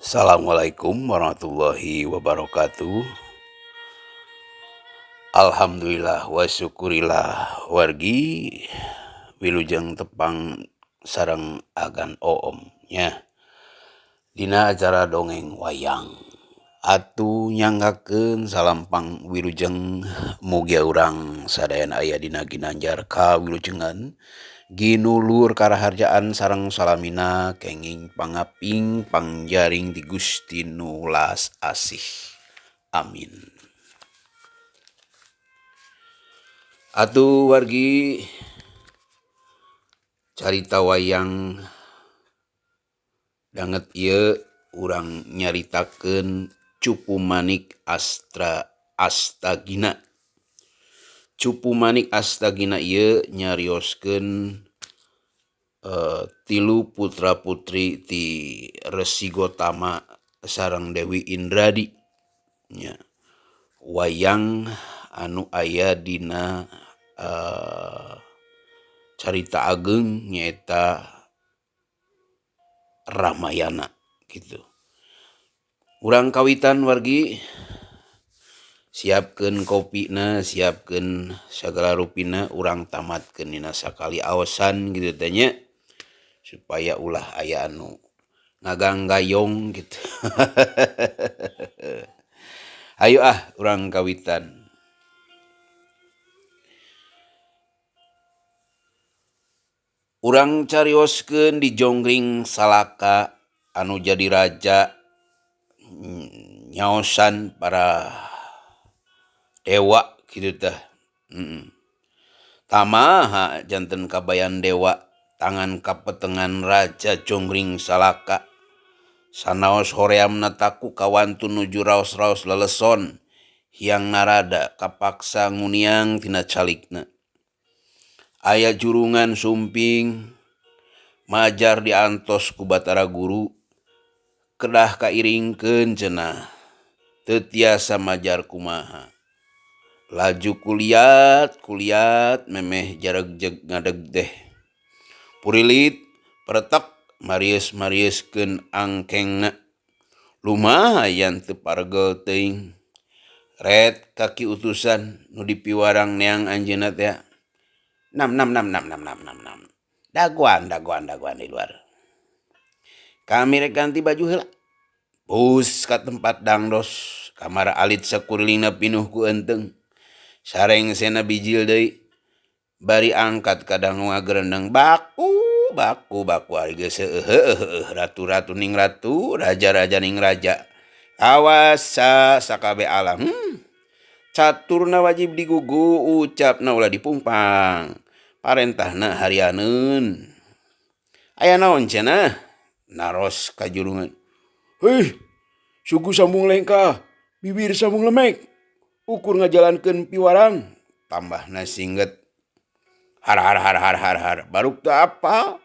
Assalamualaikum warahmatullahi wabarakatuh. Alhamdulillah wa syukurillah wargi wilujeng tepang sareng agan oom nya. Dina acara dongeng wayang atuh nyanggakeun salampang wilujeng mugia urang sadayana aya dina ginanjar kawilujengan ginulur karaharjaan sareng salamina kenging pangaping pangjaring ti Gusti nu welas asih. Amin. Atuh wargi carita wayang danget ieu urang nyaritakeun Cupu Manik Astra Astagina. Cupu Manik Astagina ieu nyarioskeun tilu putra putri ti Resi Gotama sareng Dewi Indradi nya. Wayang anu aya dina carita ageung nyaeta Ramayana kitu. Urang kawitan wargi siapkeun kopina, siapkeun sagala rupina, urang tamatkeun dina sakali aosan kitu teh nya supaya ulah aya anu ngaganggayong kitu. Hayu ah urang kawitan. Urang carioskeun di Jonggring Salaka anu jadi raja nyaosan para dewa kitu teh. Tamaha janten kabayan dewa tangan kapetengan raja Jonggring Salaka. Sanaos horeamna taku kawantun nuju raos-raos leleson Hyang Narada kapaksa nguniang tina calikna. Aya jurungan sumping majar diantos ku Batara Guru kedah kairingkeun cenah teu tiasa majar kumaha. Laju kuliat kuliat memeh jaregjeg ngadeg teh. Purilit peretek marieus-marieuskeun angkengna. Lumayan teu paregel teuing. Ret kaki utusan nu dipiwarang neang anjeunna teh. Nam nam nam nam nam nam nam nam. Dagoan dagoan dagoan di luar. Kami rek ganti baju heula. Bus ka tempat dangdos, kamar alit sakurilingna pinuh ku eunteng. Sareng sena bijil deui. Bari angkat kadangu ngagerendeng baku baku baku ari geus heueuh ratu-ratu ning ratu, raja-raja ning raja. Awas sakabe alam. Caturna wajib digugu, ucapna ulah dipungpang. Parentahna harianeun. Aya naon cenah? Naros kajurungan. Heuh, suku sambung lengkah, bibir sambung lemek. Ukur ngajalankeun piwarang, tambahna singget. Har har har har har har, baruk teu apal.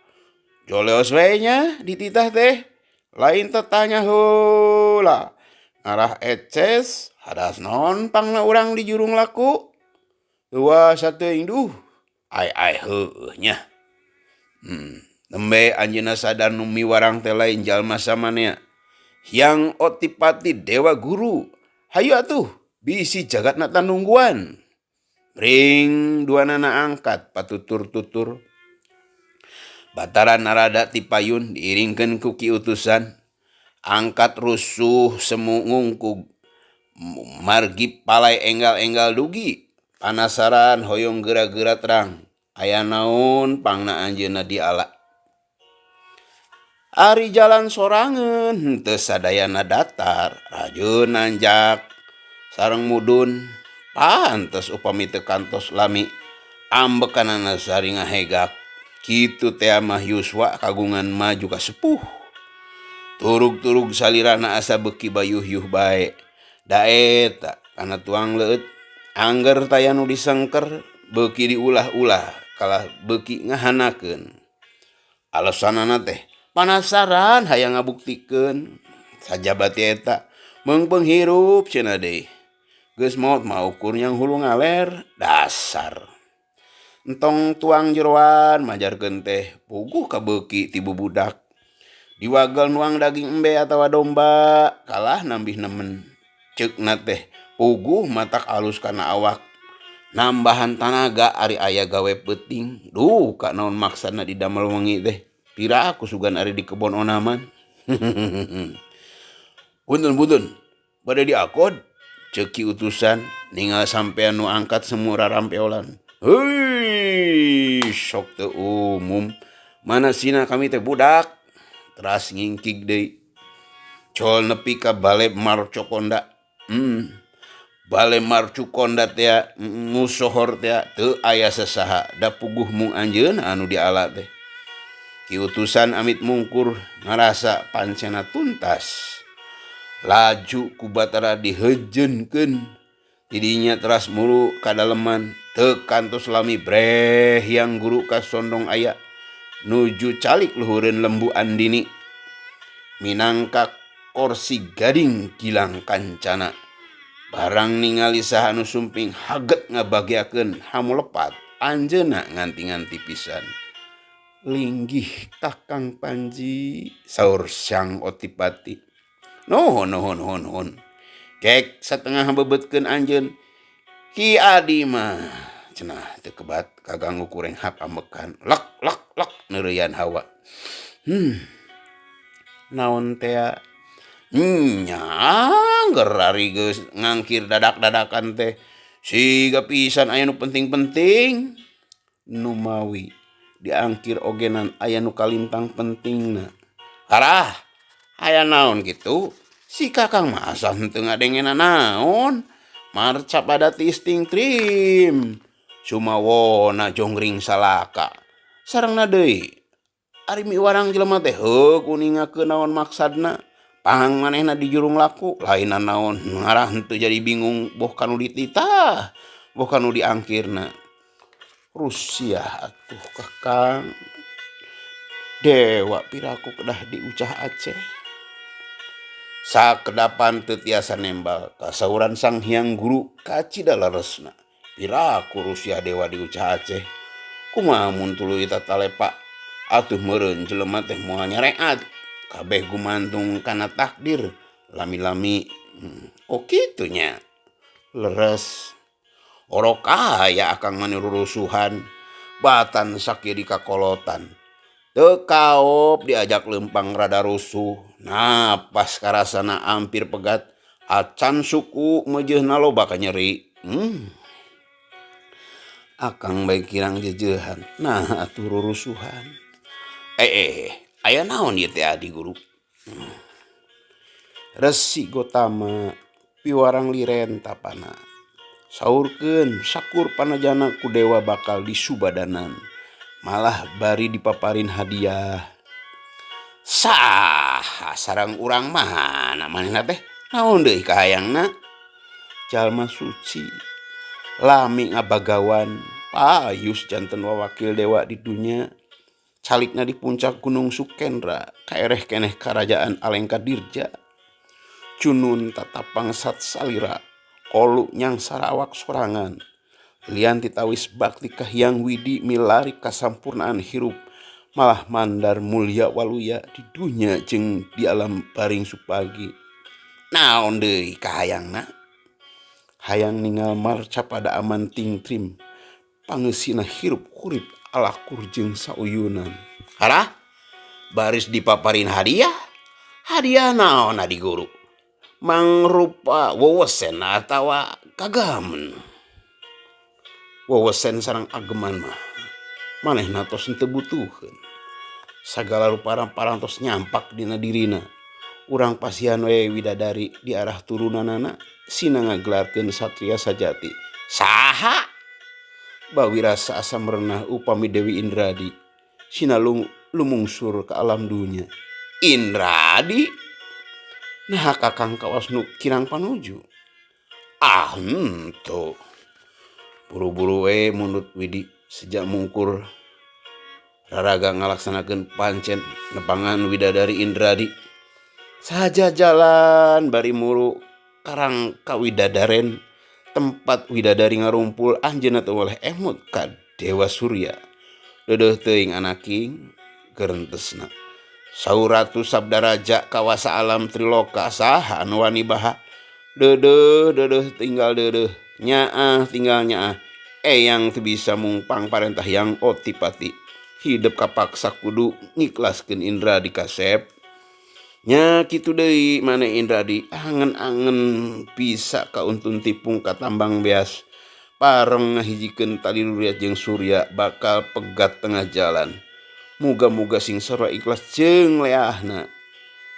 Joleos we nya dititah teh. Lain tetanya heula. Ngarah eces, hadas naon pangna urang di jurung laku. Luasa teuing duh. Ai ai heueuh nya. Nembe anjeunna sadar nu miwarang teh lain jalma samanea. Hyang Otipati Dewa Guru. Hayu atuh, bisi jagatna tanungguan. Ring duanana angkat patutur-tutur. Batara Narada ti payun diiringkeun ku ki utusan. Angkat rusuh semu ngungkug. Margi palai enggal-enggal dugi. Panasaran hoyong geura-geura terang. Aya naon pangna anjeunna diala. Ari jalan sorangan henteu sadayana datar. Rajeun nanjak sareng mudun. Pantes upami teu kantos lami ambekanana sari ngahegak. Kitu teh mah yuswa kagungan maju ka sepuh. Turug-turug salirana asa beuki bayuh-yuh bae. Da eta kana tuang leueut angger taya nu disengker beuki diulah-ulah kalah beuki ngahanakeun. Alasanana teh panasaran hayang ngabuktikeun sajaba ti eta meungpeung hirup cenah deui. Geus maot mah ukur nyang hulu ngaler dasar. Entong tuang jeroan majarkeun teh puguh kabeuki ti bubudak. Diwagel nuang daging embe atawa domba kalah nambih nemen. Ceukna teh puguh matak alus kana awak. Nambahan tanaga ari aya gawe peuting. Duh ka naon maksana didamel wengi teh. Pira aku sugan ari di kebon onaman. Punten punten bade diakod ceuk Ki Utusan ningal sampean nu angkat semu rarampeolan. Heuy sok teu umum mana sina kami teh budak teras ngingkig deui. Col nepi ka bale Marcokonda. Bale Marcukonda tea musohor tea teu aya sasaha da puguh mung anjeunna anu diala teh. Ki Utusan amit mungkur ngarasa pancena tuntas. Laju ku Batara diheujeunkeun tidinya teras muru ka daleman teu kantos lami breh Hyang Guru kasondong aya nuju calik luhureun Lembu Andini minangka korsi gading gilang kancana. Barang ningali saha nu sumping haget ngabagiakeun hamu lepat anjeunna nganti-nganti pisan. Linggih Kakang Panji saur Sang Otipati. Nuhun nuhun nuhun nuhun. Kek satengah bebetkeun anjeun. Ki Adi mah cenah teu kebat kaganggu ku renghap ambekan. Lek lek lek neureuyan hawa. Naon tea? Nya angger ari geus ngangkir dadak-dadakan teh. Siga pisan aya nu penting-penting. Numawi diangkir ogenan aya nu kalintang pentingna. Arah, aya naon kitu? Si Kakang mah asa henteu ngadengena naon. Marca pada tisting trim. Sumawona Jonggring Salaka. Sarengna deui. Ari miwarang jelema teh heuh kuningakeun naon maksadna. Pang manehna di jurung laku lain naon ngarah henteu jadi bingung boh kanu dititah boh kanu diangkirna. Rusiah atuh Kakang. Dewa piraku kedah diucah Aceh. Sakedapan teu tiasa nembal kasauran Sang Hyang Guru kacida leresna. Piraku Rusiah dewa diucah Aceh. Kumaha mun tuluy tatalepa atuh meureun jelema teh moal nyareat. Kabeh gumantung kana takdir lami-lami. Oh kitu nya. Leres. Orok aya akang mani rurusuhan batan sakieu di kakolotan. Teu kaop diajak leumpang rada rusuh. Napas karasana ampir pegat acan suku meujeuhna loba kanyeri. Akang bae kirang jejeuhan. Nah atuh rurusuhan. Aya naon ieu teh adi guru? Resi Gotama piwarang liren tapana. Saurkeun sakur panajana ku dewa bakal disubadanan. Malah bari dipaparin hadiah. Saha sareng urang mana manehna teh? Naon deui kahayangna? Jalma suci lami ngabagawan payus janten wawakil dewa di dunya. Calikna di puncak Gunung Sukendra kaereh keneh karajaan Alengka Dirja. Cunun tatapang sat salira olu nyangsara awak sorangan. Lian titawis bakti ka Hyang Widi milari kasampurnaan hirup malah mandar mulya waluya di dunya jeung di alam baring supagi. Naon deui kahayangna? Hayang ningal marca pada aman tingtrim pangeusina hirup hurip alakur jeung sauyunan. Harah baris dipaparin hadiah. Hadiah naon adi guru? Mangrupa wewesen atawa kagamen. Wewesen sareng ageman mah manehna tos henteu butuheun. Sagala rupa parantos nyampak dina dirina. Urang pasihan we widadari di arah turunanana sina ngagelarkeun satria sajati. Saha? Bawirasa asa merenah upami Dewi Indradi. Sina lumungsur ka alam dunya. Indradi? Nah kakang kawas nu kirang panuju. Ah henteu. Buru-buru we mundut Widi sejak mungkur raraga ngalaksanakeun pancen nepangan widadari Indradi. Saja jalan bari muru karang kawidadaren tempat widadari ngarumpul anjeunna teu oleh emut ka Dewa Surya. Deudeuh teuing anaking gerentesna. Saur Ratu Sabda Raja kawasa alam Triloka saha anu wani baha. Deudeuh deudeuh tinggal deudeuh, nyaah tinggal nyaah. Eyang teu bisa mungpang parentah Hyang Otipati. Hidep kapaksa kudu ngiklaskeun Indradi kasep. Nya kitu deui maneh Indradi angen-angen bisa kauntun tipung ka tambang beas. Pareng ngahijikeun tali luriat jeung Surya bakal pegat tengah jalan. Muga-muga sing sarua ikhlas jeung leahna.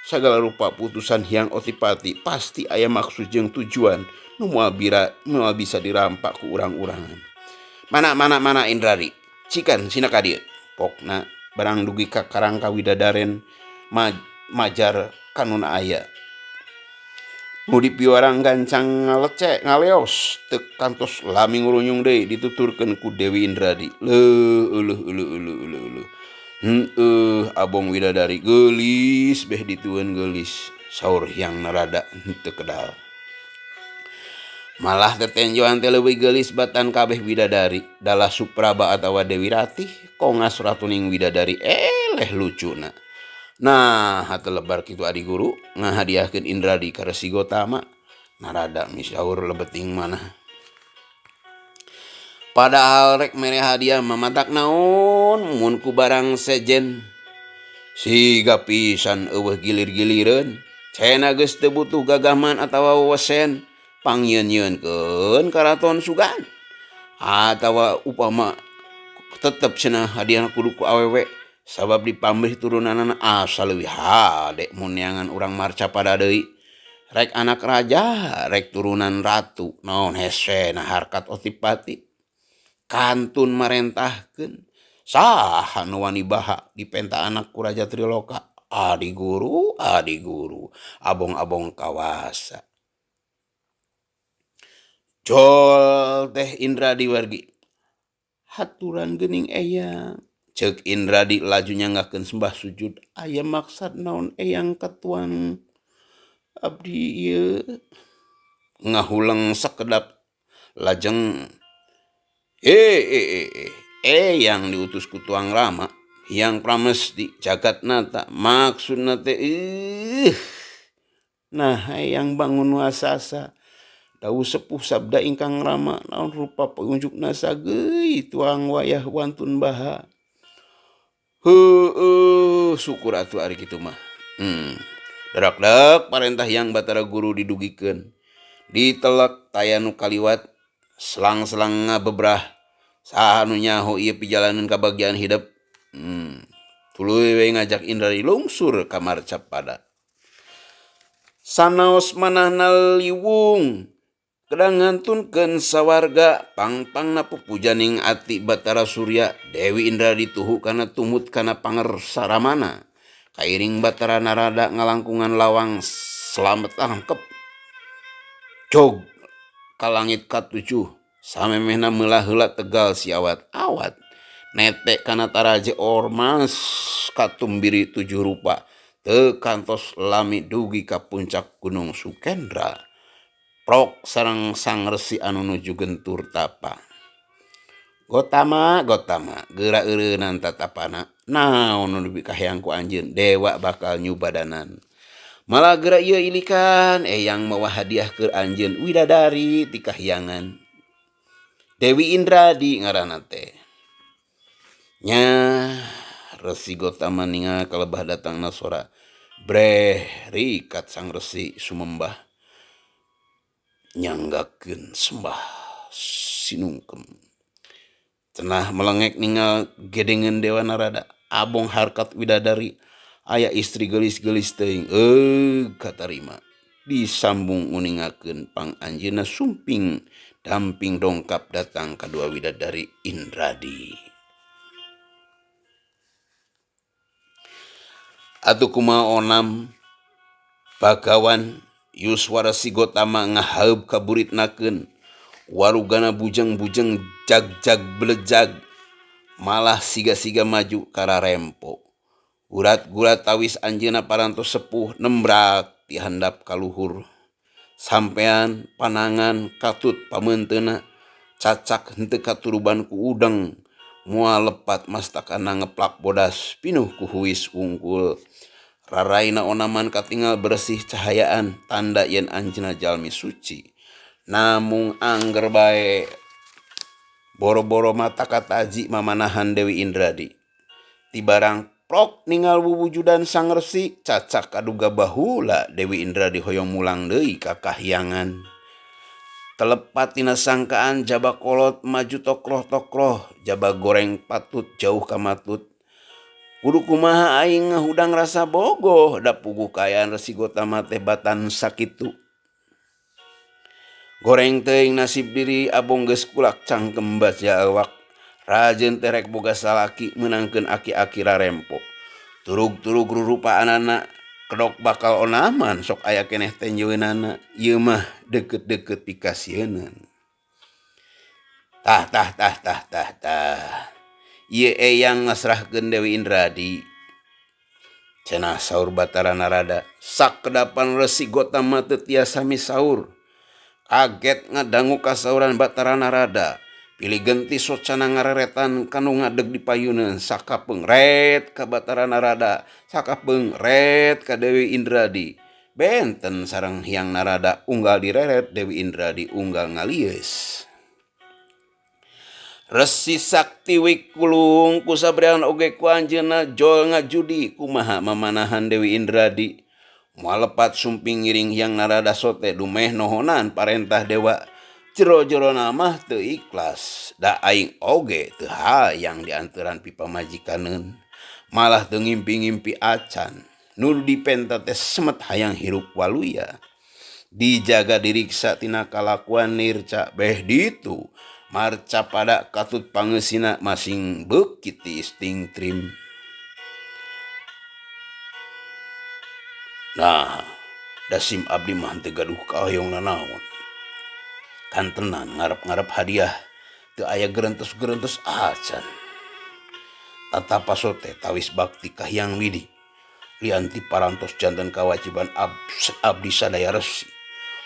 Sagala rupa putusan Hyang Otipati pasti aya maksud jeung tujuan nu moal bira moal bisa dirampak ku urang-urangan. Mana mana mana Indradi, cikan sina ka dieu. Pokna barang dugi ka karang kawidadaren majar kanuna aya. Nu dipiwarang gancang ngalece ngaleos teu kantos lami ngurunyung deui dituturkeun ku Dewi Indradi. Leuh euleuh euleuh euleuh euleuh euleuh. Heueuh abong widadari geulis beh ditueun geulis saur Hyang Narada henteu kedal. Malah tetenjoan teh leuwih geulis batan kabeh widadari dalah Supraba atawa Dewi Ratih kongas ratuning widadari eleh lucuna. Nah teu lebar kitu adi guru ngahadiahkeun Indradi ka Resi Gotama Narada misaur lebeting manah. Padahal rek mere hadiah mah matak naon mun ku barang sejen. Siga pisan eueuh gilir-gilireun. Cenah geus teu butuh gagaman atawa wewesen pangieun-ieunkeun karaton sugan. Atawa upama tetep cenah hadiahna kudu ku awewe sabab dipamrih turunanana asa leuwih hade mun neangan urang marcapada deui. Rek anak raja, rek turunan ratu, naon hesena harkat otipati. Kantun marentahkeun, saha nu wani baha dipenta anak ku Raja Triloka. Adi guru, adi guru, abong-abong kawasa. Jol teh Indradi wargi. Haturan geuning eyang. Ceuk Indradi laju nyanggakeun sembah sujud. Aya maksad naon eyang ka tuan abdi ieu? Ngahuleng sakedap lajeng eyang diutus ku tuang Rama Hyang Pramesti Jagatnata maksudna teh nah eyang bangun wasasa dawuh sepuh sabda ingkang Rama naon rupa paunjukna sageuy tuang wayah wantun baha. Heueuh syukur atuh ari kitu mah. Darakdak parentah Hyang Batara Guru didugikeun. Ditelek taya nu kaliwat selang-selang ngabebrah saha nu nyaho ieu pijalaneun kabagjaan hidep. Tuluy we ngajak Indradi lungsur ka Marcapada. Sanaos manahna liwung kedah ngantunkeun sawarga pangpangna pupujaning ati Batara Surya Dewi Indradi tuhu kana tumut kana pangersaramana. Kairing Batara Narada ngalangkungan lawang slamet tangkep. Jog ka langit katujuh samemehna meulah heula tegal siawat-awat. Nete kana taraje ormas katumbiri tujuh rupa teu kantos lami dugi ka puncak Gunung Sukendra. Prok sareng sang resi anu nuju gentur tapa. Gotama, Gotama, geura eureunnan tatapana. Naon nu dipikaheang ku anjeun, dewa bakal nyubadanan. Malah geura ieu ilikan, eyang mawa hadiah keur anjeun widadari ti kahyangan. Dewi Indradi ngaranna teh. Nya Resi Gotama ningal kalebah datangna sora. Breh rikat sang resi sumembah nyanggakeun sembah sinungkem. Cenah melengek ningal gedengeun Dewa Narada, abong harkat widadari, aya istri geulis-geulis teuing, katarima. Disambung uningakeun pang anjeunna sumping damping dongkap datang kadua widadari Indradi. Atuh kumaha onam Bagawan Yuswara Si Gotama ngahaeub ka buritnakeun warugana bujeng-bujeng jag-jag belejag malah siga-siga maju kararempo. Gurat-gurat tawis anjeunna parantos sepuh nembrak ti handap ka luhur. Sampean panangan katut pameunteuna cacak henteu katuruban ku udeng Moal lepat mastakana ngeplak bodas pinuh ku huis wungkul. Raraina onaman katingal beresih cahayaan tanda yen anjeunna jalmi suci. Namung angger bae boro-boro mata kataji mamanahan Dewi Indradi. Tibarang prok ningal wuwujudan Sang Resi cacak kaduga bahula Dewi Indradi hoyong mulang deui ka kahyangan. Telepat tina sangkaan jaba kolot maju tokroh-tokroh jaba goreng patut jauh ka matut. Kudu kumaha aing ngahudang rasa bogoh da puguh kaayaan Resi Gotama teh batan sakitu. Goreng teuing nasib diri abong geus kulak cangkem baja awak. Rajeun teh rek boga salaki meunangkeun aki-aki rarempo. Turug-turug rurupaanana kedok bakal onaman sok aya keneh tenjeunana ieu mah deukeut-deukeut pikasieunan. Tah tah tah tah tah tah. Ieu eyang ngasrahkeun Dewi Indradi. Cenah saur Batara Narada. Sakedapan Resi Gotama teu tiasa misaur. Kaget ngadangu kasauran Batara Narada. Pilih genti socana ngareretan kanu ngadeg di payuneun sakapeung ret ka Batara Narada, sakapeung ret ka Dewi Indradi. Benten sareng Hyang Narada unggal direret Dewi Indradi unggal ngalieus. Resi Sakti Wikulung ku sabrean oge ku anjeunna jol ngajudi kumaha mamanahan Dewi Indradi. Moal lepat sumping ngiring Hyang Narada sote dumeh nohonan parentah dewa. Jero-jerona mah teu ikhlas da aing oge teu hayang dianteran pipamajikaneun. Malah teu ngimpi-ngimpi acan. Nu dipenta teh semet hayang hirup waluya. Dijaga diriksa tina kalakuan nirca beh ditu. Marca pada katut pangeusina masing beuki tiis tingtrim. Nah, da sim abdi mah henteu gaduh kahoyong nanaon. Kantenan ngarep-ngarep hadiah teu aya gerentes-gerentes acan. Tata pasote tawis bakti ka Hyang Widi. Lian ti parantos janten kawajiban abdi sadaya resi.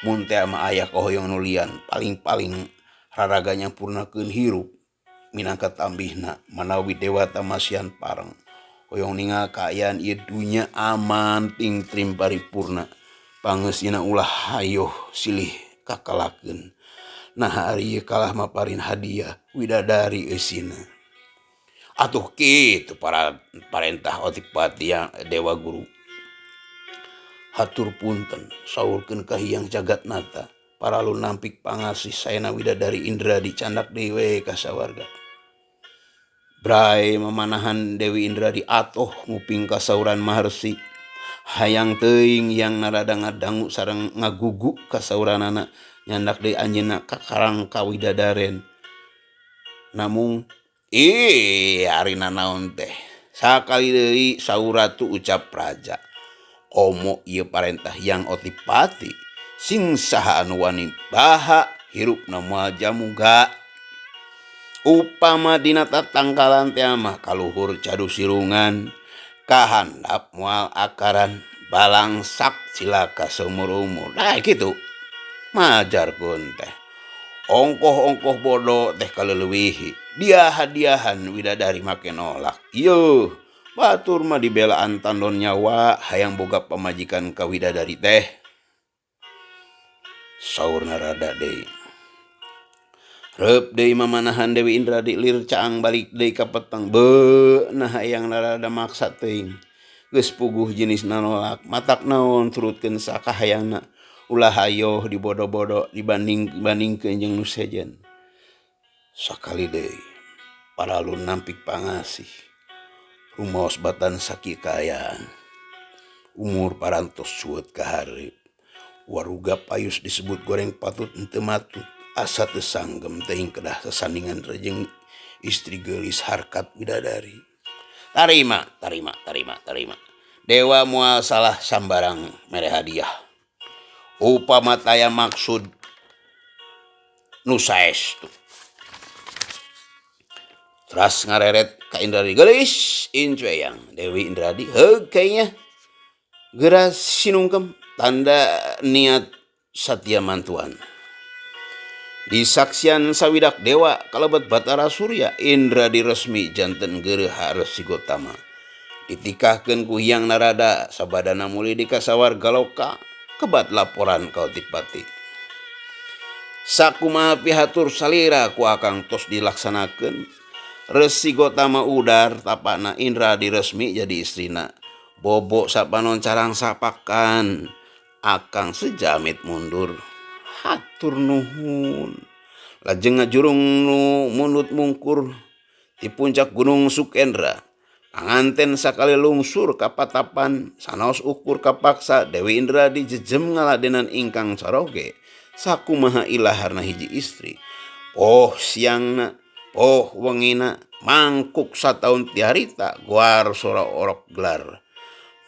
Mun teh mah aya kahoyong nu lian paling-paling raraga nyampurnakeun hirup minangka tambihna manawi dewata masihan pareng. Hoyong ningal kaayaan ieu dunya aman tingtrim paripurna. Pangeusina ulah hayoh silih kakalakeun. Naha ari ieu kalah maparin hadiah widadari eusina. Atuh kitu para parentah otipati yang dewa guru. Hatur punten saurkeun ka Hyang Jagatnata. Paralu nampik pangasih saena widadari Indradi candak deui we ka sawarga. Bray mamanahan Dewi Indradi atoh nguping kasauran Maharsi. Hayang teuing Hyang Narada ngadangu sareng ngagugu kasauranana nyandak deui anjeunna ka karang kawidadaren. Namung ih ari nanaon teh sakali deui saur ratu ucap raja. Komo ieu parentah Hyang Otipati sing saha anu wani baha hirupna moal jamuga. Upama dina tatangkalan teh mah kaluhur cadu sirungan kahandap moal akaran balangsak cilaka seumur-umur. Nah kitu majarkeun teh. Ongkoh-ongkoh bodo teh kaleulewihi. Dia hadiahan widadari make nolak. Ieuh batur mah dibelaan tandon nyawa hayang boga pamajikan ka widadari teh. Saur Narada deui. Reup deui mamanahan Dewi Indradi lir caang balik deui ka peteng. Beuh nah hayang Narada maksa teuing. Geus puguh jenisna nolak matak naon turutkeun sakahayangna. Ulah hayoh dibodo-bodo dibanding-bandingkeun jeung nu sejen. Sakali deui paralu nampik pangasih. Rumaos batan sakieu kaayaan. Umur parantos sueut ka hareup. Waruga payus disebut goreng patut henteu matut. Asa teu sanggem teuing kedah sasandingan rejeng istri geulis harkat widadari. Tarima, tarima, tarima, tarima. Dewa moal salah sambarang mere hadiah. Upama taya maksud nu saestu. Teras ngareret ka Indradi geulis incu eyang Dewi Indradi heug kayaknya. Geura sinungkem tanda niat satia mantuan. Disaksian sawidak dewa kalebet Batara Surya Indra diresmi janten geureuh Resi Gotama. Ditikahkeun ku Hyang Narada sabadana mulih di ka sawargaloka kebat laporan ka Otipati. Sakumaha pihatur salira ku akang tos dilaksanakeun. Resi Gotama udar tapana Indra diresmi jadi istrina. Bobo sapanon carang sapakan. Akang sejamit mundur. Hatur nuhun. Lajeng ngajurung nu mundut mungkur di puncak Gunung Sukendra. Panganten sakali lungsur ka patapan sanaos ukur kapaksa Dewi Indra dijejem ngaladenan ingkang caroge sakumaha ilaharna hiji istri. Poh siangna, poh wengina, mangkuk sataun ti harita guar sora orok gelar.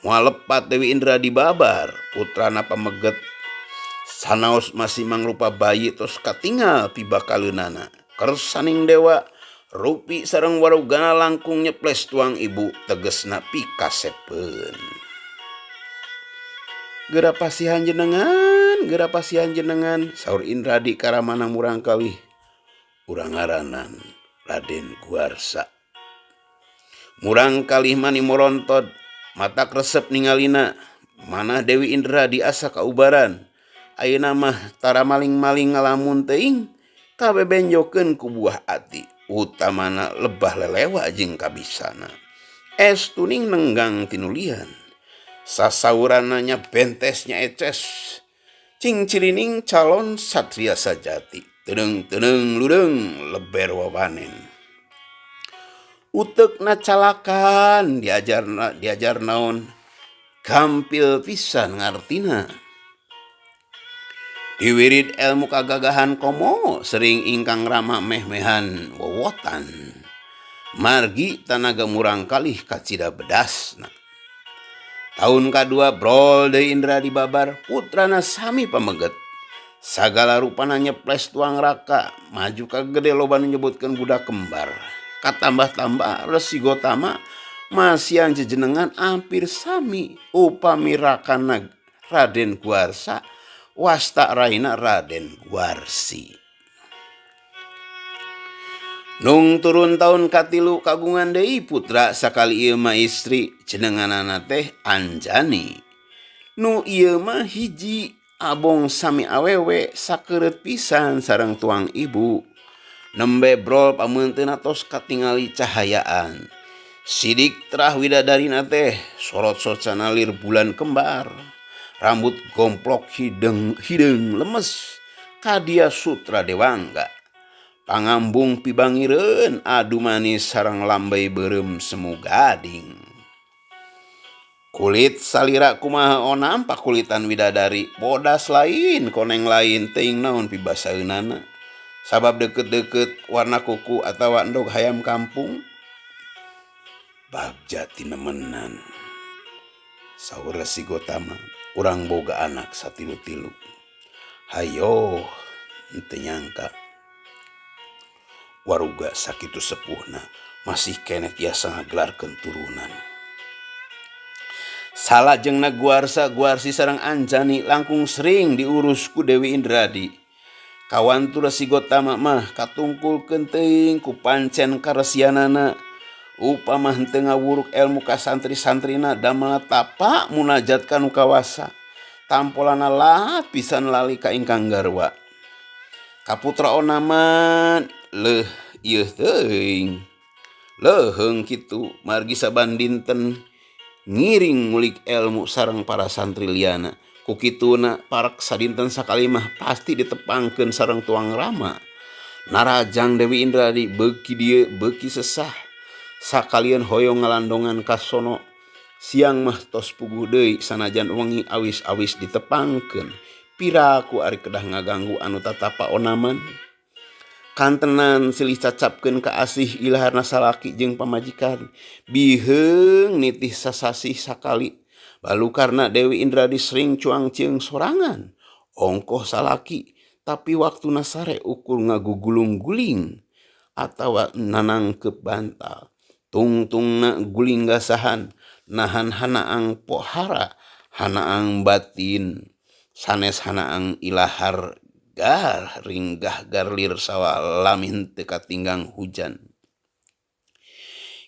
Moal lepat Dewi Indra dibabar, putrana pameget sanaos masih mangrupa bayi tos katingal pibakaleunana. Kersaning dewa rupi sareng warugana langkung nyeples tuang ibu tegesna pikasepeun. Geura pasihan jenengan, geura pasihan jenengan, saur Indradi karamana murangkalih. Urang ngaranan Raden Guarsa. Murangkalih mani morontod, matak resep ningalina, manah Dewi Indra diasa kaubaran. Ayeuna mah tara maling-maling ngalamun teuing, kabebenjokeun ku buah ati, utamana lebah lelewa jeung kabisana. Es tuning nenggang tinulian. Sasauranna nya bentesnya eces. Cing cirining calon satria sajati. Teuneng-teuneng ludeung leber wawanen. Uteukna calakan diajar diajar naon gampil pisan ngartina. Diwirid elmu kagagahan komo sering ingkang rama meh-mehan wowotan. Margi tanaga murangkalih kacida bedasna. Taun kadua brol deui Indra dibabar putrana sami pameget. Sagala rupana nyeples tuang raka maju ka gede loba nu nyebutkeun budak kembar. Katambah-tambah Resi Gotama masihan jejenengan ampir sami upami rakana Raden Guarsa wasta raina Raden Guarsi. Nung turun taun katilu kagungan deui putra sakali ieu mah istri jenenganana teh Anjani. Nu ieu mah hiji abong sami awewe sakeureut pisan sareng tuang ibu. Nembe brol pameunteuna tos katingali cahayaan. Sidik terah widadarina teh sorot socana lir bulan kembar. Rambut gomplok hideng hideung lemes kadia sutra dewangga. Pangambung pibangireun adu manis sareng lambey beureum semu gading. Kulit salira kumaha onam pakulitan widadari bodas lain koneng lain teuing naon pibasaeunana. Sabab deukeut-deukeut warna kuku atawa endog hayam kampung. Bagja tinemenan. Saur Resi Gotama urang boga anak satilu-tilu. Hayoh henteu nyangka. Waruga sakitu sepuhna masih keneh tiasa ngagelarkeun turunan. Salajengna Guarsa Guarsi sareng Anjani langkung sering diurus ku Dewi Indradi. Kawantu Resi Gotama mah katungkulkeun teuing ku pancen karesianana. Upama henteu ngawuruk elmu ka santri-santrina damelna tapa munajat ka nu kawasa. Tampolana lahat pisan lali ka ingkang garwa. Kaputra onaman leuh ieuh teuing. Leuheung kitu margi saban dinten ngiring ngulik elmu sareng para santri liana. Ku kituna parak sadinten sakali mah pasti ditepangkeun sareng tuang rama. Narajang Dewi Indradi beuki dieu beuki sesah. Sakalian hoyong ngalandongan ka sono. Siang mah tos puguh deui sanajan wengi awis-awis ditepangkeun. Piraku ari kedah ngaganggu anu tatapa onaman. Kantenan silih cacapkeun ka asih ilaharna salaki jeung pamajikan. Biheung nitih sasasih sakali. Balukarna Dewi Indradi sering cuang cieung sorangan. Ongkoh salaki tapi waktuna sare ukur ngagugulung-guling atawa nanangkeup bantal. Tungtungna guling gasahan nahan hanaang pohara hanaang batin sanes hanaang ilahar Gar ringgah garlir sawah lami henteu katinggang hujan.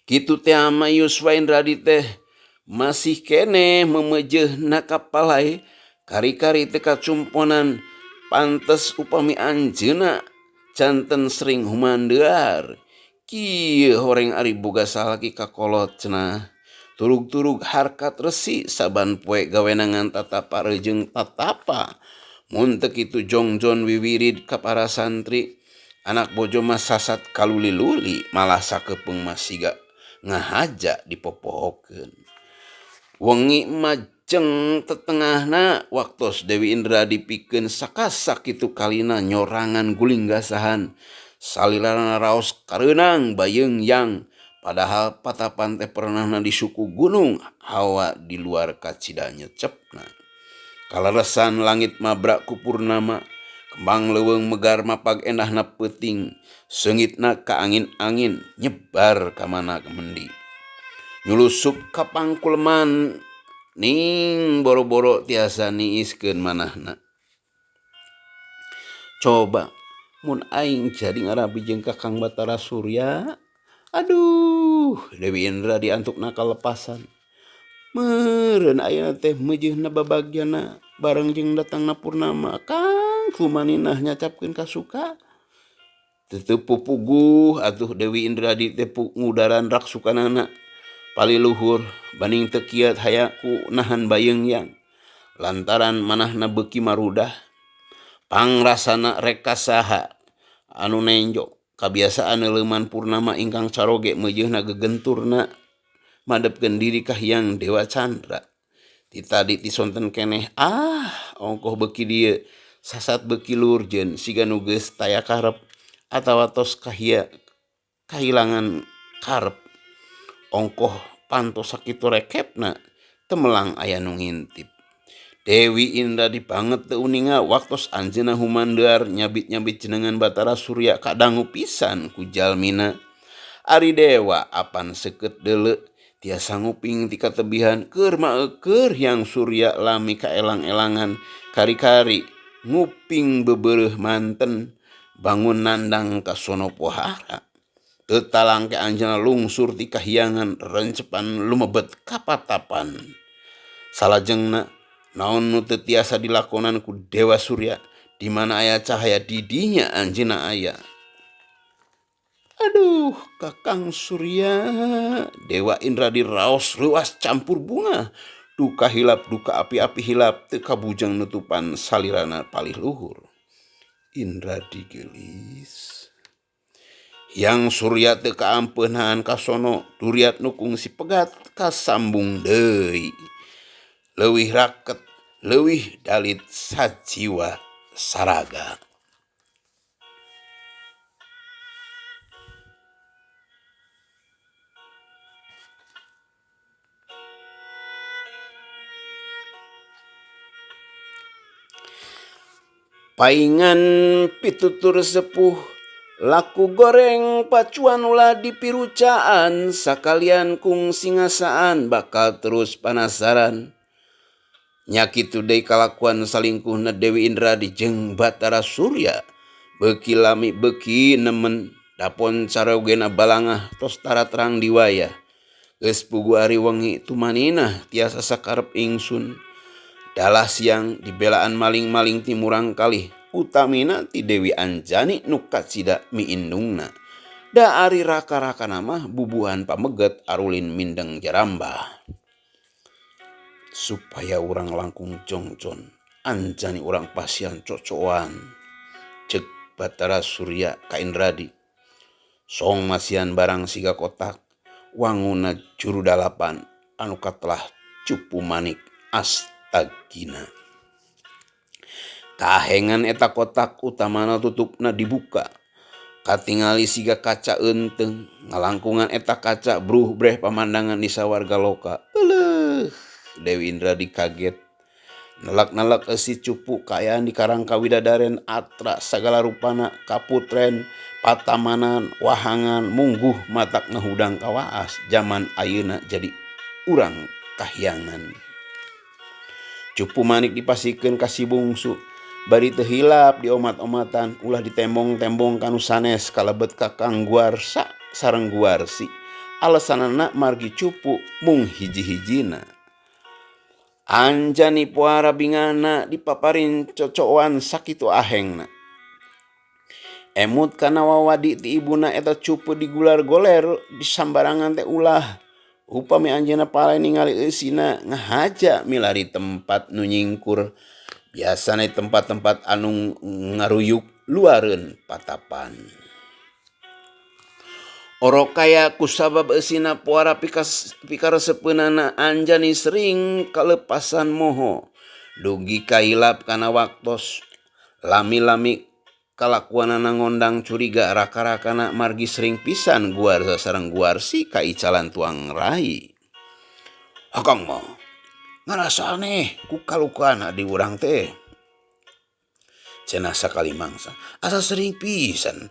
Kitu teh ama Yuswa Indradi teh masih keneh memeujeuhna ka palai kari-kari teu kacumponan pantes upami anjeunna janten sering humandear. Kieu horeng ari boga salaki ka kolot cenah. Turug-turug harkat resi saban poe gawenangan tatapa reujeng tatapa. Mun teu kitu jongjon wiwirid ka para santri. Anak bojo mah sasat kaluli-luli malah sakepeung mah siga ngahaja dipopohokeun. Wengi majeng tetengahna waktos Dewi Indra dipikeun sakasak kitu kalina nyorangan guling gasahan. Salilana raos kareunang bayeung yang padahal patapan teh pernahna di suku gunung hawa di luar kacida nyecepna. Kaleresan langit mabrak ku purnama, kembang leuweung megar mapag endahna peuting, seungitna ka angin-angin nyebar ka mana mendi. Nyulusup ka pangkuleman ning boro-boro tiasa niiskeun manahna. Coba mun aing jadi ngarabi jeung Kakang Batara Surya. Aduh, Dewi Indra diantukna kalepasan. Meureun ayeuna teh meujeuhna babagyana bareng jeung datangna Purnama. Kang kumaninah nyacapkeun kasuka. Teu teu pupuguh atuh Dewi Indra di teh ngudaran raksukanana. Paliluhur baning teu kiat hayaku nahan bayeung yang. Lantaran manahna beuki marudah. Pangrasana rek ka saha anu nenjo. Kabiasaan neuleuman Purnama ingkang caroge meujeuhna gegenturna madepkeun diri ka Hyang Dewa Chandra. Ti tadi ti sonten keneh ah ongkoh beuki dieu sasat beuki lurjeun siga nu geus taya karep atawa tos kahia kahilangan karep. Ongkoh pantos sakitu rekepna teu melang aya nu ngintip. Dewi Indradi banget teu uninga waktos anjeunna humandear nyabit-nyabit jenengan Batara Surya kadangu pisan ku jalmina. Ari dewa apan seukeut deuleu tiasa nguping ti katebihan keur maeukeun Hyang Surya lami kaelang-elangan kari-kari nguping bebereuh manten bangun nandang ka sono pohara. Teu talangke anjeunna lungsur ti kahyangan rencepan lumebet ka patapan. Salajengna naon nu teu tiasa dilakonan ku Dewa Surya di mana aya cahaya di dinya anjeunna aya. Aduh, Kakang Surya, Dewa Indra diraos reuas campur bunga. Duka hilap duka api-api hilap teu kabujeng nutupan salirana palih luhur. Indra digeulis. Hyang Surya teu kaampeunaan ka sono, duriat nu kungsi pegat kasambung deui. Leuwih raket, leuwih dalit sajiwa saraga. Paingan pitutur sepuh laku goreng pacuan ulah dipirucaan sakalian kungsi ngasaan bakal terus panasaran. Nya kitu deui kalakuan salingkuhna Dewi Indradi jeung Batara Surya beuki lami beuki nemen dapon carogena balangah tos taratrang diwayah. Geus puguh ari wengi tumaninah tiasa sakarep ingsun. Dalah siang dibelaan maling-maling ti murang kalih utamina ti Dewi Anjani nu kacida miindungna. Da ari raka-rakana mah bubuhan pameget arulin mindeng jarambah. Supaya urang langkung jongjon, Anjani urang pasian cocoan. Ceuk Batara Surya ka Indradi. Song masian barang siga kotak, wanguna juru dalapan anu katelah cupu manik astagina. Kahengan eta kotak utamana tutupna dibuka. Katingali siga kaca eunteung, ngalangkungan eta kaca bruh breh pamandangan di sawarga loka. Euleuh, Dewi Indradi kaget. Nelak-nelak eusi cupu kaayaan di karang kawidadaren atra sagala rupana kaputren, patamanan, wahangan, mungguh matak ngahudang kawaas jaman ayeuna jadi urang kahyangan. Cupu manik dipasikeun ka si bungsu, Bari teu hilap diomat-omatan ulah ditembong-tembong ka nu sanes kalebet Kakang Guarsa sareng Guarsi. Alesanana margi cupu mung hiji-hijina. Anjani puara bingana dipaparin cocoan sakitu ahengna. Emut kana wawadi ti ibuna eta cupu digular-goler di sambarangan teh ulah. Upami anjeunna palay ningali eusina ngahaja milari tempat nu nyingkur. Biasana tempat-tempat anu ngaruyuk luareun patapan. Orokaya kusabab eusina puara pikaresepeunana Anjani sering kalepasan moho. Dugi kailap kana waktos. Lami-lami kalakuanana ngondang curiga raka-rakana margi sering pisan Guarsa sareng Guarsi kaicalan tuang rai. Akang mah ngarasa aneh ku kalukuan adi urang teh. Cenah sakali mangsa, asa sering pisan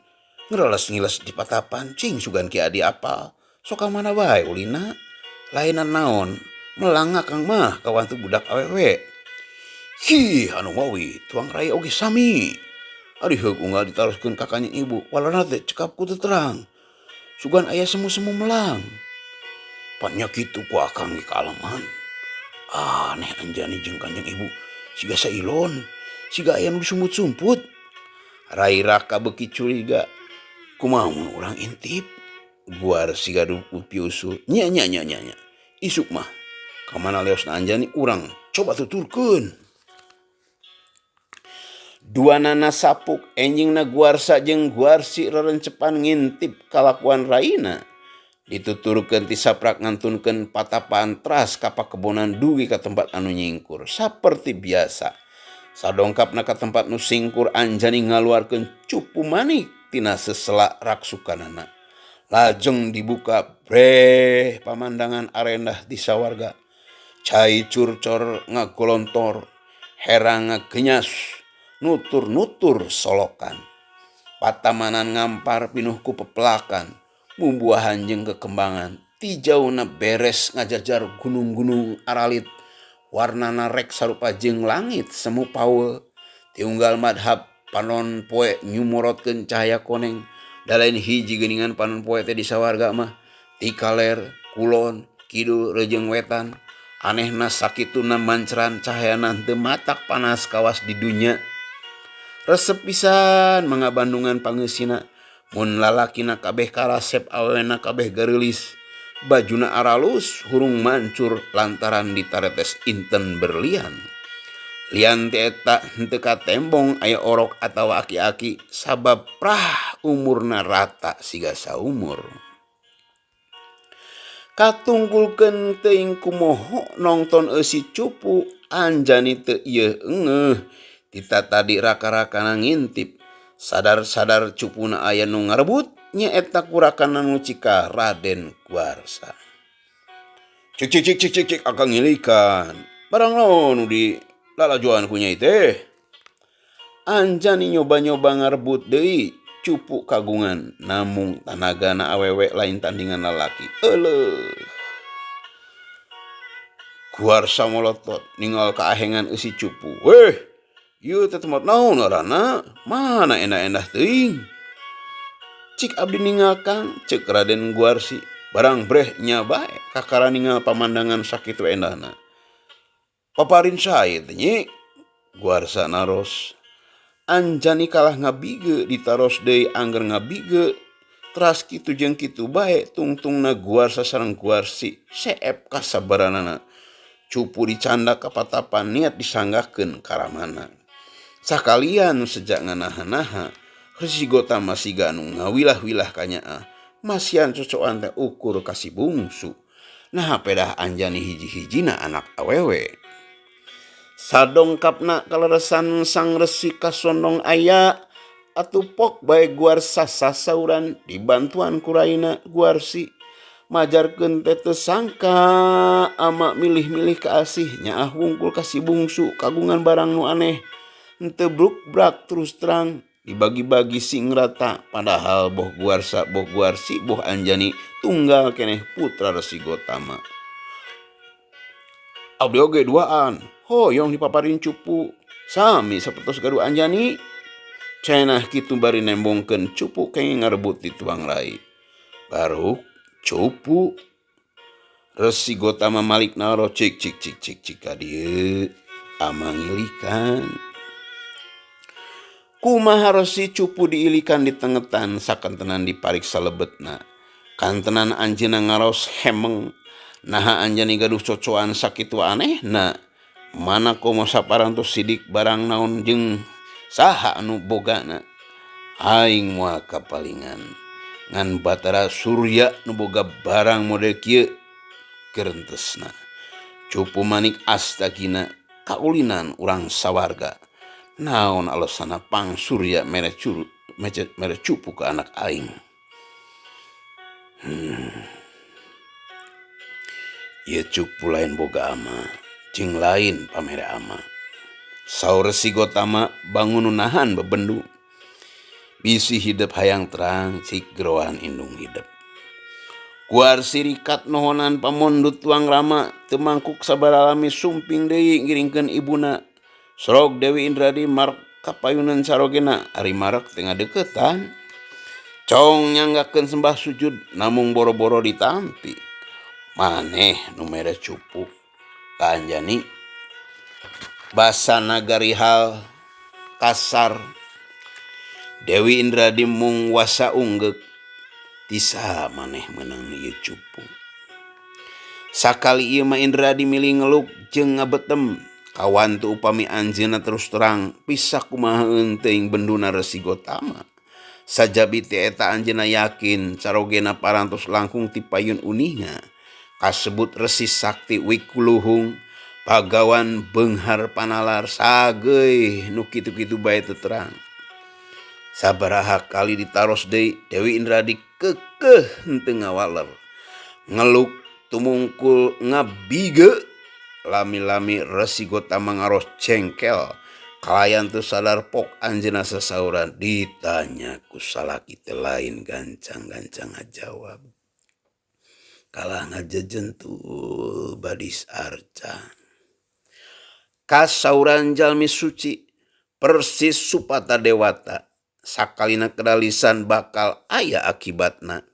ngereles-ngiles di patapan cing sugan ki adi apal. Sok ka mana bae ulina? Lainan naon, melang akang mah kawantu budak awewe. Hih anu mawi tuang rai oge sami. Ari heug unggal ditaroskeun ka kanjing ibu, walana teh cekap ku teu terang. Sugan aya semu-semu melang. Pan nya kitu ku akang ge kaalaman. Aneh Anjani jeung kanjeng ibu siga sailon, siga aya nu disumput-sumput. Rai Raka beuki curiga, kumaha mun urang intip? Guar siga duku piusul, nya nya nya nya nya. Isuk mah ka mana leosna Anjani urang coba tuturkeun. Duanana sapuk, enjingna Guarsa jeung Guarsi rerencepan ngintip kalakuan raina. Dituturkeun ti saprak ngantunkeun patapan teras ka pakebonan dugi ka tempat anu nyingkur. Saperti biasa, sadongkapna ka tempat nu singkur Anjani ngaluarkeun cupu manik tina sesela raksukanana. Lajeng dibuka, breh pamandangan arendah di sawarga. Cai curcor ngagolontor, herang ngagenyas, nutur-nutur solokan. Patamanan ngampar pinuh ku pepelakan, bumbuahan jeung kekembangan. Ti jauna beres ngajajar gunung-gunung aralit, warnana rek sarupa jeung langit semu paul. Ti unggal madhab panon poe nyumorotkeun cahaya koneng, da lain hiji geuningan panon poe teh di sawarga mah. Ti kaler, kulon, kidul, rejeung wetan. Anehna sakituna manceran cahayana henteu matak panas kawas di dunya. Resep pisan mangabandungan pangeusina. Mun lalakina kabeh karasep awewena kabeh gareulis. Bajuna aralus hurung mancur lantaran ditaretes inten berlian. Lian ti eta henteu katembong aya orok atawa aki-aki sabab prah umurna rata siga saumur. Katungkulkeun teuing kumoho nongton eusi cupu Anjani teu ieuh eungeuh ti tatadi raka-rakana ngintip. Sadar-sadar cupuna aya nu ngarebut nyaeta ku rakana nu cika Raden Guarsa. Cik cik cik cik cik cik akang ngilikan. Barang naon nu di lalajoan ku nyai teh? Anjani nyoba-nyoba ngarebut deui cupu kagungan namung tanagana awewe lain tandingan lalaki. Euleuh. Guarsa molotot ningal kaahengan eusi cupu. Weh, ieu teh tempat naon ngaranna? Mana endah-endah teuing? Cik abdi ningal Kang, ceuk Raden Guarsi. Barang breh nya bae kakara ningal pamandangan sakitu endahna. Paparin sae teh nyi? Guarsa naros. Anjani kalah ngabige ditaros deui angger ngabige. Teras kitu jeung kitu bae tungtungna Guarsa sareng Guarsi seep kasabaranana. Cupu dicandak ka patapan niat disanggahkeun ka ramana. Sakalian nu seja nganaha-naha, Resi Gotama siga anu ngawilah-wilah ka nyaah. Masihan cocoan teh ukur ka si bungsu. Naha pedah Anjani hiji-hijina anak awewe. Sadongkapna kaleresan sang resi kasondong aya atuh pok bae Guarsa sasauran dibantuan ku raina Guarsi. Majarkeun teh teu sangka ama milih-milih kaasih nyaah wungkul ka si bungsu kagungan barang nu aneh. Henteu brukbrak terus terang dibagi-bagi sing rata padahal boh Guarsa boh Guarsi boh Anjani tunggal keneh putra Resi Gotama. Abdi oge duaan hoyong dipaparin cupu. Sami sapertos gaduh Anjani. Cenah kitu bari nembongkeun cupu kenging ngarebut di tuang rai. Baruk cupu. Resi Gotama Malik naro cik cik cik cik cik ka dieu ama ngilikan. Kumaha resi cupu diilikan di tengetan sakantenan dipariksa lebetna. Kantenan anjeunna ngaros hemeng. Naha Anjani gaduh cocoan sakitu anehna. Mana komo saparantos sidik barang naon jeung saha anu bogana. Aing moal kapalingan. Ngan Batara Surya nu boga barang model kieu gerentesna. Cupu manik astagina kaulinan urang sawarga. Naon alesanna pang Surya mere curu mere cupu ka anak aing. Ieu cupu lain boga ama jeung lain pamere ama. Saur Resi Gotama bangun nu nahan bebendu. Bisi hidep hayang terang cik geroan indung hidep. Kuar sirikat nohonan pamondut tuang rama teu mangkuk sabaralami sumping deui ngiringkeun ibuna. Sorog Dewi Indradi marek kapayunan sarogena ari marek teh ngadeuketan. Cong nyanggakeun sembah sujud namung boro-boro ditampi. Maneh nu mere cupu ka Anjani. Basana garihal kasar. Dewi Indradi mung wasa unggeuk ti saha maneh meunang ieu cupu. Sakali ieu mah Indradi milih ngeluk jeung ngabetem. Kawantu upami anjeunna terus terang bisa kumaha teuing benduna Resi Gotama. Sajabi ti eta anjeunna yakin carogena parantos langkung ti payun uninga. Kasebut Resi Sakti Wikuluhung pagawan beunghar panalar sageuy nu kitu-kitu bae teu terang. Sabaraha kali ditaros deui Dewi Indradi keukeuh henteu ngawaler. Ngeluk tumungkul ngabige lami-lami Resi Gotama ngaros jengkel kalayan teu sadar pok anjeunna sasauran ditanya ku salaki teh lain gancang-gancang ngajawab. Kalah ngajejentul badis arca. Kasauran jalmi suci persis supata dewata sakalina kedalisan bakal aya akibatna.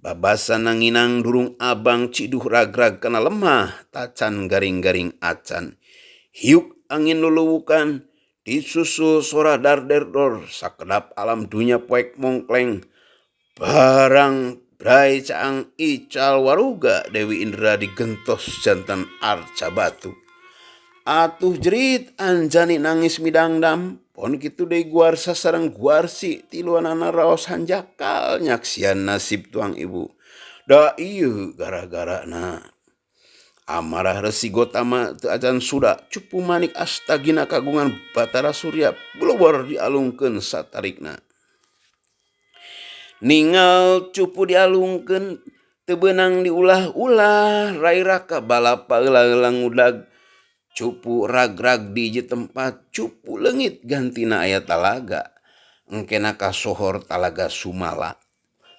Babasana nginang durung abang ciduh ragrag kana lemah tacan garing-garing acan. Hiuk angin luluwukan disusul sora darderdor sakedap alam dunya poek mongkleng. Barang brai caang ical waruga Dewi Indra digentos jantan arca batu. Atuh jerit Anjani nangis midangdam. Pon kitu deui guarsa sareng guarsi tiluanana raos hanjakal nyaksian nasib tuang ibu. Da ieu gara-garana. Amarah Resi Gotama teu acan suda cupu manik astagina kagungan Batara Surya blobor dialungkeun satarikna. Ningal cupu dialungkeun teu beunang diulah-ulah rai raka balapa heula-heula ngudag. Cupu ragrag di hiji tempat cupu leungit gantina aya talaga. Engkena kasohor talaga Sumala.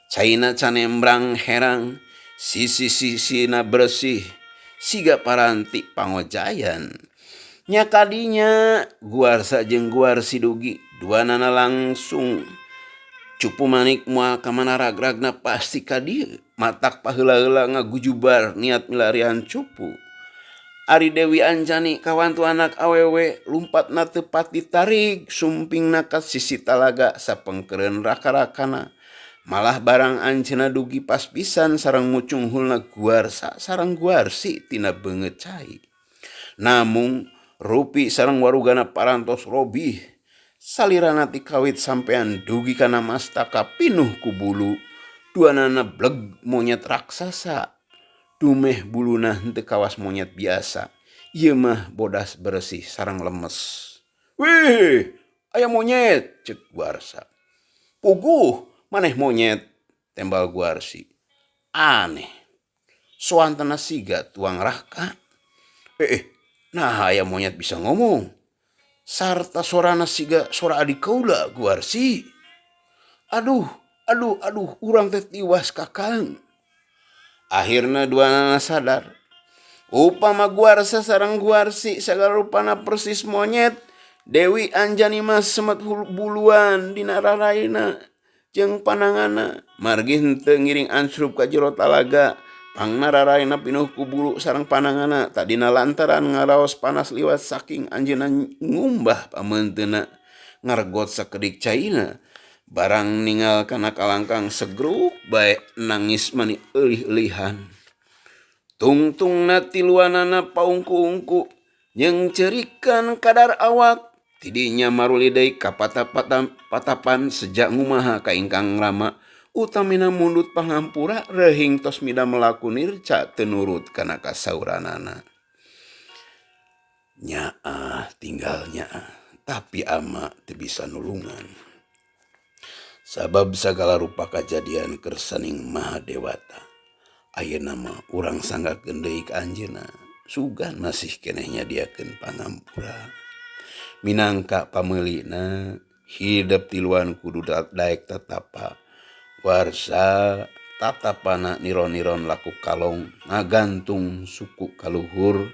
Caina canembrang herang, sisi-sisina bersih, siga paranti pangojayan. Nya kadinya guarsa jeung guarsi dugi duanana langsung. Cupu manik moal ka mana ragragna pasti ka dieu. Matak paheula-heula ngagujubar niat milarian cupu. Ari Dewi Anjani kawantu anak awewe lumpatna teu pati tarik sumpingna ka sisi talaga sapengkeureun raka-rakana. Malah barang anjeunna dugi pas pisan sareng mucunghulna guarsa sareng guarsi tina beungeut cai. Namung rupi sareng warugana parantos robih. Salirana ti kawit sampean dugi kana mastaka pinuh ku bulu. Duanana bleg monyet raksasa. Dumeh buluna henteu kawas monyet biasa. Ieu mah bodas beresih sareng lemes. Wih, aya monyet, cek Guarsa. Puguh, maneh monyet, tembal Guarsi. Aneh. Soantena siga tuang raka. Nah aya monyet bisa ngomong. Sarta sorana siga sora adik kaula Guarsi. Aduh, aduh, aduh, urang teh tiwas kakang. Akhirna duanana sadar. Upama Guarsa sareng Guarsi sagala rupana persis monyet, Dewi Anjani mah semet buluan dina raraina jeung pananganna margi henteu ngiring ansrup ka jero talaga. Pangna raraina pinuh ku bulu sareng pananganna tadina lantaran ngaraos panas liwat saking anjeunna ngumbah pameunteuna ngaregot sakedik caina. Barang ningal kana kalangkang segruk bae nangis mani eulih-eulihan. Tungtungna tiluanana paungku-ungku jeung ceurikan kadar awak. Ti dinya maruli deui ka patapan seja ngumaha ka ingkang rama utamina mundut pangampura reuhing tos midamel laku nirca teu nurut kana kasauranana. Nyaah tinggal nyaah tapi ama teu bisa nulungan. Sabab sagala rupa kajadian kersaning Maha Dewata. Ayeuna mah urang sanggakeun deui ka anjeunna, sugan masih keneh nyadiakeun pangampura. Minangka pameulina, hidep tiluan kudu daek tatapa. Warsa tatapana niron-niron laku kalong ngagantung suku ka luhur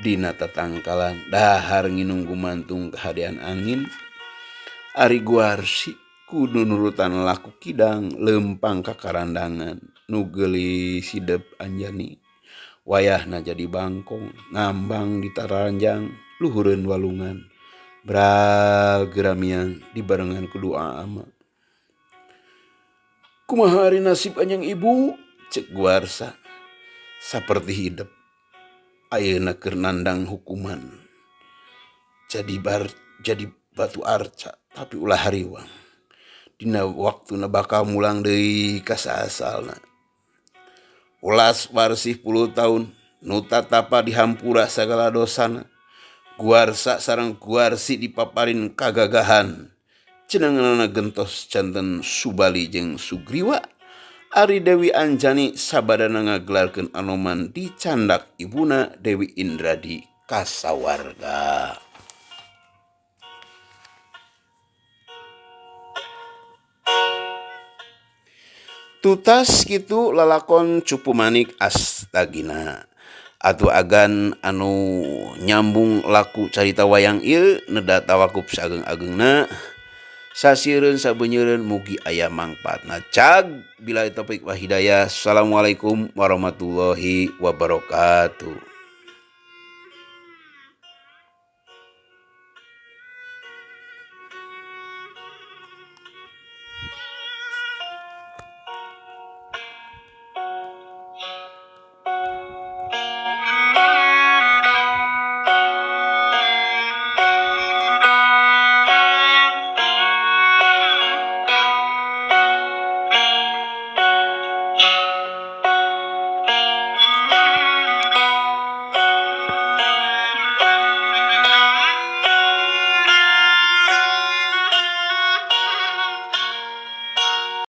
dina tatangkalan dahar nginung gumantung kahadean angin. Ari Guarsi kudu nurutan laku kidang leumpang ka karandangan nu geulis hidep Anjani. Wayahna jadi bangkong ngambang di taranjang luhureun walungan bral geramiang dibarengan ku doa ama. Kumaha ari nasib anjing ibu? Cek Guarsa. Saperti hidep ayeuna keur nandang hukuman. Jadi bar jadi batu arca tapi ulah hariwang. Dina waktuna bakal mulang deui ka saasalna. Ulas Warsih puluh taun nu tatapa dihampura sagala dosana. Guarsa sareng Guarsi dipaparin kagagahan. Cenanganana gentos janten Subali jeung Sugriwa. Ari Dewi Anjani sabadana ngagelarkeun Anoman dicandak ibuna Dewi Indradi ka sawarga. Tutas kitu lalakon Cupu Manik Astagina. Atuh agan anu nyambung laku carita wayang ieu neda tawakup saageng-agengna. Sasieureun sabeunyereun mugi aya mangpaatna. Cag billahi taufik wal hidayah. Assalamualaikum warahmatullahi wabarakatuh.